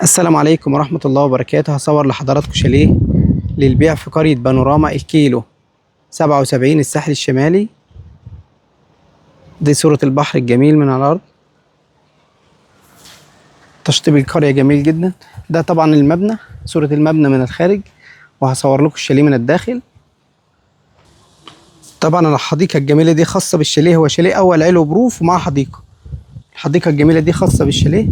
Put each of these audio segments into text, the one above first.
السلام عليكم ورحمة الله وبركاته. هصور لحضراتكم شاليه للبيع في قرية بانوراما الكيلو 77 الساحل الشمالي. دي صورة البحر الجميل من على الأرض. تشطيب القرية جميل جدا. ده طبعا المبنى، صورة المبنى من الخارج، وهصور لكم الشاليه من الداخل. طبعا الحديقة الجميلة دي خاصة بالشاليه، هو شاليه أول علو بروف ومع حديقة. الحديقة الجميلة دي خاصة بالشاليه.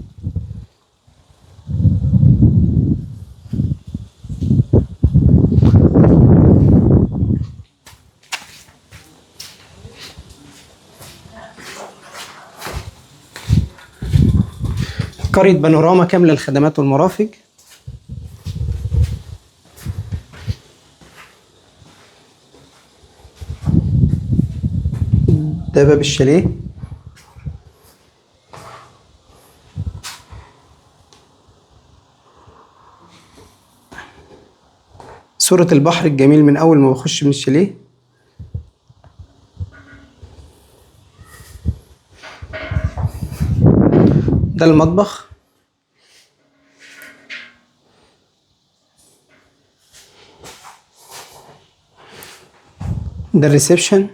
قرية بانوراما كاملة الخدمات والمرافق. ده باب الشاليه. صورة البحر الجميل من أول ما بخش من الشاليه. ده المطبخ. ده الريسبشن.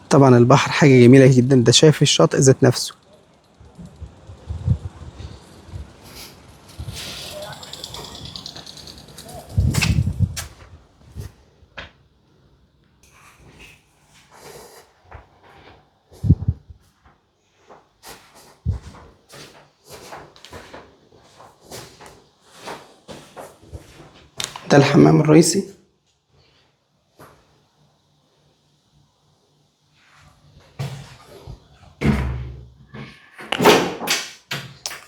طبعا البحر حاجة جميلة جدا، ده شايف الشاطئ ذات نفسه. ده الحمام الرئيسي.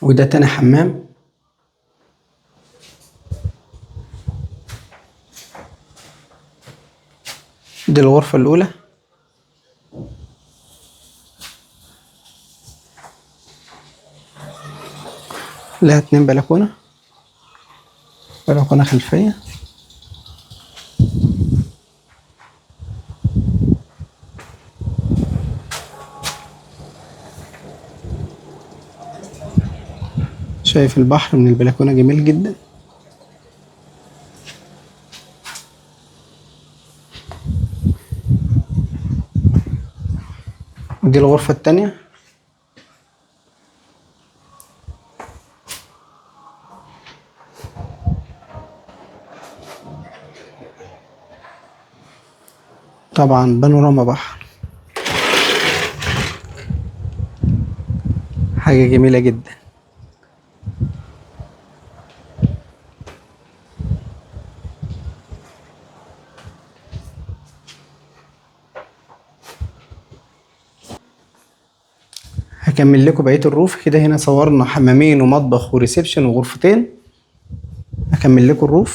وده تاني حمام. دي الغرفة الأولى. لها 2 بلكونة، بلكونة خلفية. شايف البحر من البلكونة جميل جدا. ودي الغرفة التانية. طبعا بانوراما بحر، حاجة جميلة جدا. هكمل لكم بقية ال roof كده. هنا صورنا حمامين ومطبخ و reception وغرفتين. هكمل لكم ال roof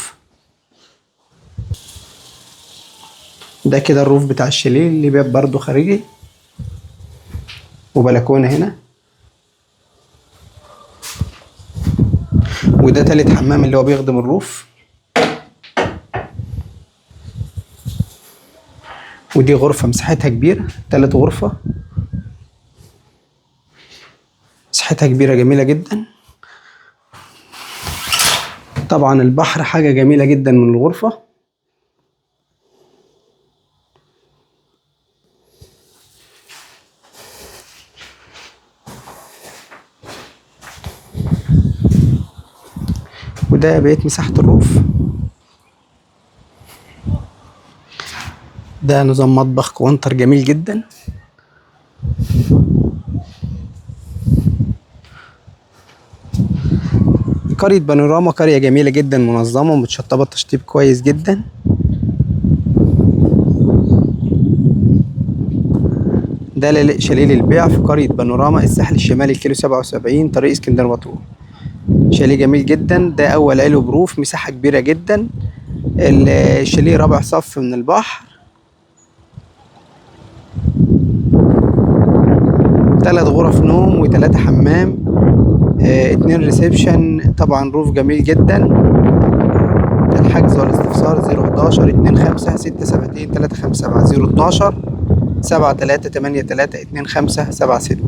ده كده. ال roof بتاع الشاليه اللي باب برضو خارجي وبلكونة هنا. وده تالت حمام اللي هو بيخدم ال roof. ودي غرفة مساحتها كبيرة، تالت غرفة مساحتها كبيرة جميلة جدا. طبعا البحر حاجة جميلة جدا من الغرفة. وده بقيت مساحة الروف. ده نظام مطبخ كوانتر جميل جدا. قرية بانوراما قرية جميلة جدا، منظمة ومتشطبة تشطيب كويس جدا. ده شاليه للبيع في قرية بانوراما الساحل الشمالي الكيلو 77 طريق اسكندرية مطروح. شاليه جميل جدا، ده أول علو بروف، مساحة كبيرة جدا. الشاليه رابع صف من البحر. 3 غرف نوم و3 حمام، 2 reception، طبعا roof جميل جدا. الحجز والاستفسار 011 25 6 72 357 012 7383 2576.